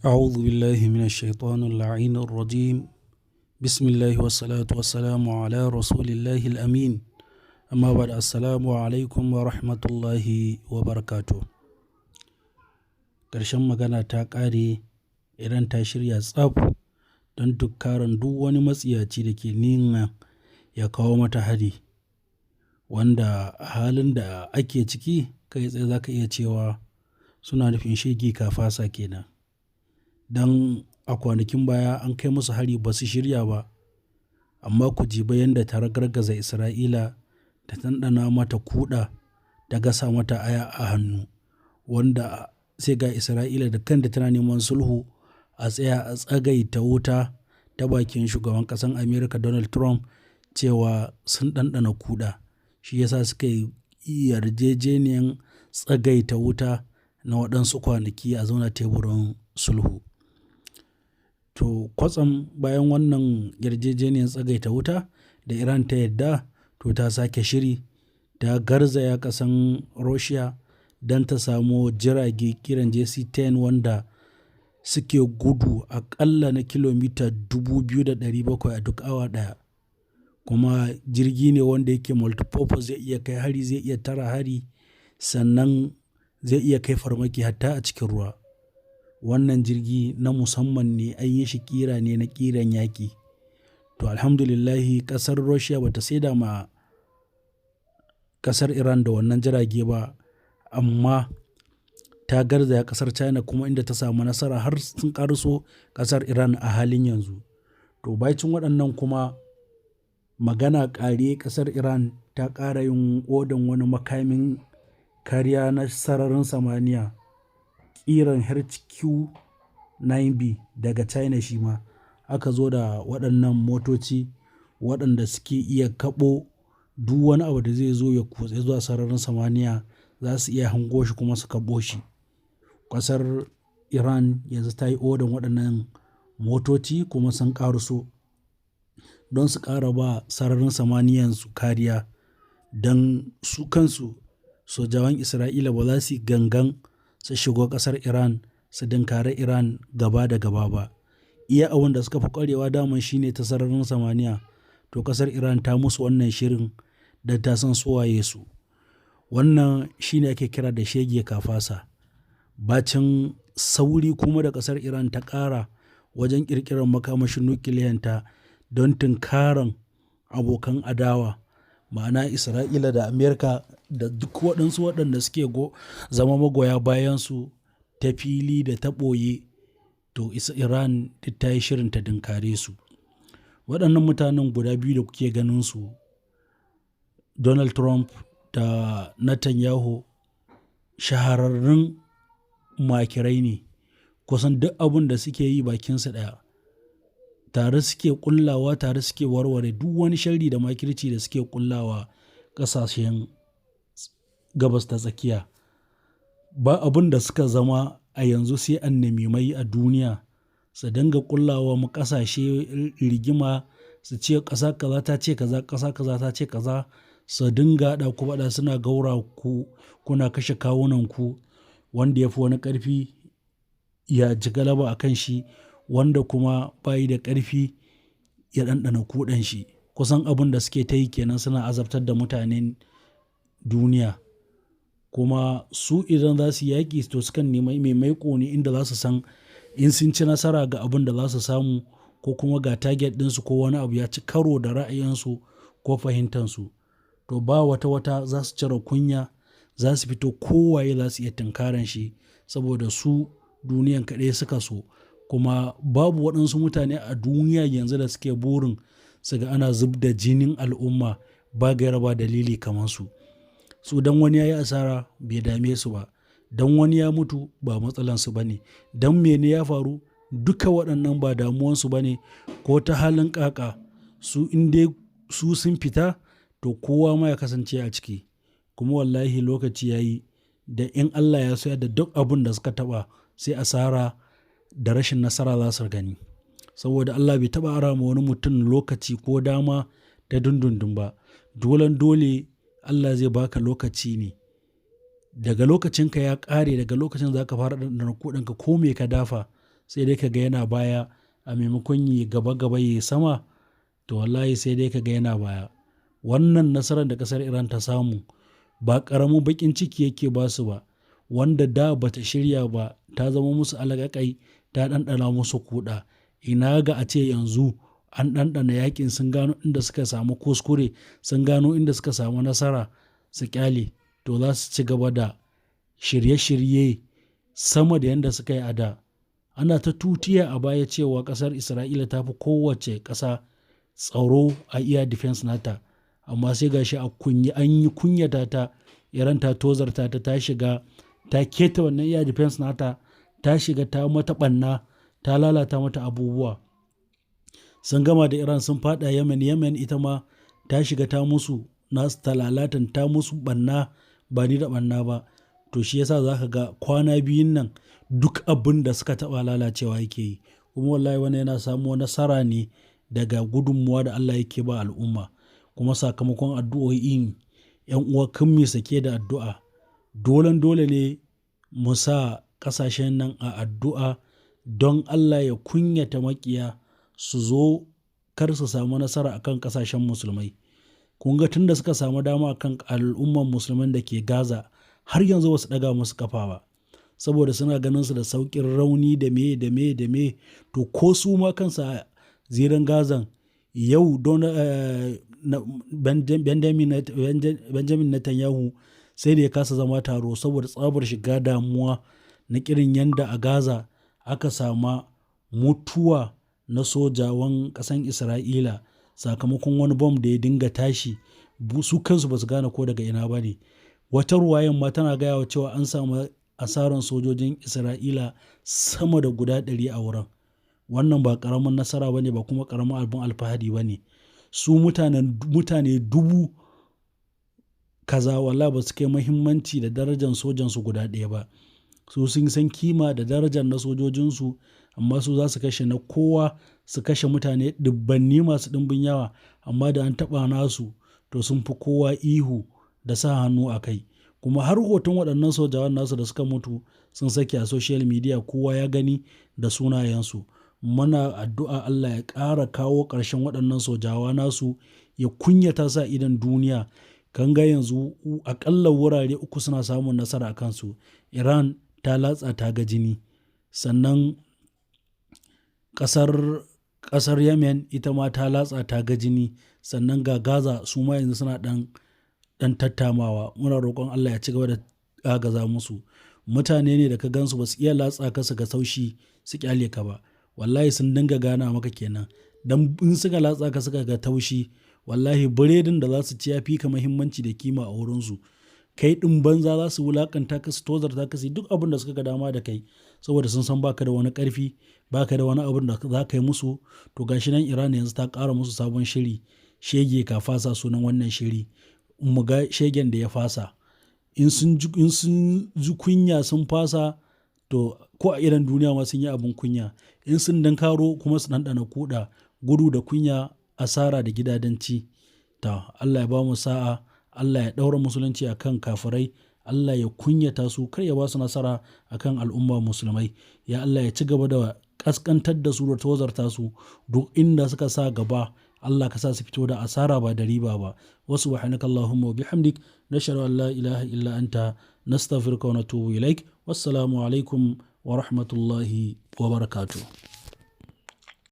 أعوذ بالله من الشيطان اللعين الرجيم. بسم الله والصلاة والسلام على رسول الله الأمين. أما بعد، السلام عليكم ورحمة الله وبركاته. Ƙarshen magana ta ƙare, Iran ta shirya tsaf don tunkaran duk wani matsiyaci da ke niyya ya kawo mata hari, wanda a halin da ake ciki kai tsaye za ka iya cewa suna nufin shege kafasa kenan. Don a kwanakin baya an kai musu hari ba su shirya ba, amma ku jiba yadda ta ragargaza Isra'ila, ta ɗanɗana mata kuɗa, ta gasa mata aya a hannu, wanda sai ga Isra'ila da kanta tana neman sulhu a tsaya a tsagaita wuta ta bakin shugaban ƙasar Amerika Donald Trump cewa sun ɗanɗana kuɗa. Shi ya sa suka yi yarjejeniyan tsagaita wuta na waɗansu kwanaki a zauna teburin sulhu. To, kwatsam bayan wannan yarjejeniyar tsagaita wuta da Iran ta yadda, to ta sake shiri, ta garzaya ƙasan Russia don ta samo jirage ƙiran JC-10 wanda suke gudu aƙalla na kilomita 2,700 a duk awa ɗaya. Kuma jirgi ne wanda yake multipurpose, zai iya kai hari, zai iya tara hari, sannan zai iya kai farmaki hatta a cikin ruwa. Wannan jirgi na musamman ne, an yi shi ƙira ne na ƙiran yaƙi. To, alhamdulillahi, ƙasar Russia ba ta saida ma ƙasar Iran da wannan jirage ba, amma ta garzaya ƙasar China kuma inda ta samu nasara har sun ƙaraso ƙasar Iran a halin yanzu. To, baicin waɗannan kuma, magana ƙare, ƙasar Iran ta ƙara yin odan wani makamin kariya na sararin samaniya ƙiran HQ-9B daga China shi ma. Aka zo da waɗannan motoci waɗanda suke iya kaɓo duk wani abu da zai zo ya kutse zuwa sararin samaniya, za su iya hango shi kuma su kaɓo shi. Ƙasar Iran yanzu ta yi odan waɗannan motoci kuma sun ƙaraso don su ƙara ba sararin samaniyansu kariya, don su kansu sojawan Isra'ila ba za su yi gangan su shigo ƙasar Iran su tunkari Iran gaba da gaba ba. Iya abin da suka fi ƙwarewa daman shi ne ta sararin samaniya. To, ƙasar Iran ta musu wannan shirin don ta san su waye su. Wannan shi ne ake kira da shege kafasa. Bacin sauri kuma da ƙasar Iran ta ƙara wajen ƙirƙirar makamashin nukiliyanta don tunkaran abokan adawa, ma'ana Isra'ila da Amerika da duk waɗansu waɗanda suke zama magoya bayansu ta fili da ta ɓoye. To, Iran duk ta yi shirin ta tunkare su. Waɗannan mutanen guda biyu da kuke ganin su, Donald Trump da Netanyahu, shahararrun makirai ne. Kusan duk abun da suke yi bakinsu ɗaya. Tare suke ƙullawa, tare suke warware duk wani sharri da makirci da suke ƙullawa ƙasashen Gabas ta Tsakiya. Ba abun da suka zama a yanzu sai annamimai a duniya, su dinga ƙullawa mu ƙasashe rigima, su ce ƙasa kaza ta ce kaza, ƙasa kaza ta ce kaza, su dinga haɗa ku faɗa, suna gaura ku, kuna kashe kawunanku, wanda ya fi wani ƙarfi ya ci galaba a kan shi, wanda kuma bayi da ƙarfi ya ɗanɗana kuɗan shi. Kusan abun da suke ta yi kenan, suna azabtar da mutanen duniya. Kuma su idan za su yi yaƙi, to sukan nemi mai maiƙo ne inda za su san in sun ci nasara ga abin da za su samu, ko kuma ga target ɗinsu, ko wani abu ya ci karo da ra'ayinsu ko fahimtansu. To, ba wata wata, za su cire kunya, za su fito, kowaye za su iya tunkaran shi, saboda su duniyan kaɗai suka so. Kuma babu waɗansu mutane a duniya yanzu da suke burin su ga ana zub da jinin al'umma ba gaira ba dalili kamar su. Su don wani ya yi asara bai dame su ba, don wani ya mutu ba matsalansu ba ne, don mene ya faru, duka waɗannan ba damuwansu ba ne ko ta halin ƙaƙa. Su in dai su sun fita, to kowa ma ya kasance a ciki. Kuma wallahi lokaci ya yi da in Allah ya so da duk abun da suka taɓa sai asara da rashin nasara za su gani. Saboda Allah bai taɓa ara ma wani mutum lokaci ko dama ta dundundun ba. Dolen dole Allah zai baka lokaci ne. Daga lokacinka ya ƙare, daga lokacin za ka fara ɗanɗana kuɗanka ko me ka dafa. Sai dai ka ga yana baya a maimakon yi gaba gaba yi sama, to wallahi sai dai ka ga yana baya. Wannan nasarar da ƙasar Iran ta samu ba ƙaramin baƙin ciki yake ba su ba, wanda da ba ta shirya ba ta zama musu alaƙaƙai, ta ɗanɗana musu kuɗa. Ina ga a ce yanzu an ɗanɗana yaƙin, sun gano inda suka samu kuskure, sun gano inda suka samu nasara, su ƙyale, to za su ci gaba da shirye-shirye sama da yadda suka yi a da. Ana ta tutiya a baya cewa ƙasar Isra'ila ta fi kowace ƙasa tsaro a iya defense nata, amma sai gashi a kunyi an yi kunyata ta, Iran ta tozarta ta, ta shiga ta keta wannan iya defense nata, ta shiga ta mata ɓanna, ta lalata mata abubuwa. Sun gama da Iran, sun fada Yemen. Yemen ita ma ta shiga ta musu nasu ta lalatan, ta musu ɓanna ba ni da ɓanna ba. To shi yasa za ka ga kwana biyun nan duk abin da suka taɓa lalacewa yake yi. Kuma wallahi wannan yana samo nasara ne daga gudunmuwa da Allah yake ba al'umma, kuma sakamakon addu'o'in 'yan uwa kan mu sake da addu'a. Dolen dole ne mu sa ƙasashen nan a addu'a don Allah ya kunyata maƙiya su zo kar su samu nasara akan ƙasashen musulmai. Kun ga tunda suka samu dama akan al'umman musulman da ke Gaza, har yanzu ba su ɗaga musu kafa ba, saboda suna ganin su da sauƙin rauni da me da me da me. To ko su ma kansa zirin Gazan yau, don Benjamin Netanyahu sai da ya kasa zama taro saboda tsabar shiga damuwa na irin yanda a Gaza aka sama mutuwa na sojawan ƙasan Isra'ila sakamakon wani bom da ya dinga tashi, su kansu ba su gane ko daga ina ba ne. Wata ruwayan ma tana gaya wa cewa an samu asaran sojojin Isra'ila sama da guda 100 a wurin. Wannan ba ƙaramin nasara ba ne ba, kuma ƙaramin abin alfahari ba ne. Su mutane dubu kaza wallahi ba su kai muhimmanci da darajar sojansu guda ɗaya ba. Su sun san kima da darajar na sojojinsu, amma su za su kashe na kowa, su kashe mutane dubbanni masu ɗimbin yawa, amma da an taɓa nasu to sun fi kowa ihu da sa hannu a kai. Kuma har hoton waɗannan sojawan nasu da suka mutu sun saki a social media, kowa ya gani da sunayensu. Muna addu'a Allah ya ƙara kawo ƙarshen waɗannan sojawa nasu, ya kunyata sa idon duniya. Kan ga yanzu aƙalla wurare uku suna samun nasara a kansu. Iran ta latsa ta ga jini, sannan ƙasar Yemen ita ma ta latsa ta ga jini, sannan ga Gaza su ma yanzu suna ɗan tattamawa. Muna roƙon Allah ya ci gaba da agaza musu. Mutane ne da ka gansu ba su iya latsa ka su ga saushi su kyale ka ba. Wallahi sun dinga gana maka kenan, dan in suka latsa ka suka ga taushi, wallahi biredin da za su ci ya fi ka muhimmanci da kima a wurinsu. Kai ɗin banza za su wulakanta ka, su tozarta ka, su duk abin da suka ga dama da kai, saboda sun san baka da wani ƙarfi, baka da wani abin da za ka yi musu. To gashi nan Iran yanzu ta ƙara musu sabon shiri, shege ka fasa sunan wannan shiri. Mu ga shegen da ya fasa. In sun ji kunya sun fasa, to ko a irin duniya ma sun yi abin kunya. In sun dankaro kuma su ɗanɗana kuɗa, gudu da kunya, asara da gidadanci. Ta Allah ya ba mu sa'a, Allah ya ɗaura musulunci a kan kafirai, Allah ya kunyata su, kar ya ba su nasara a kan al'umma musulmai. Ya Allah ya ci gaba da ƙasƙantar da su da tozarta su duk inda suka sa gaba. Allah ka sa su fito da asara ba da riba ba. Wa subhanaka allahumma wa bihamdik, nashhadu an la ilaha illa anta, nastaghfiruka wa natubu ilaik. Wassalamu alaikum wa rahmatullahi wa barakatuh.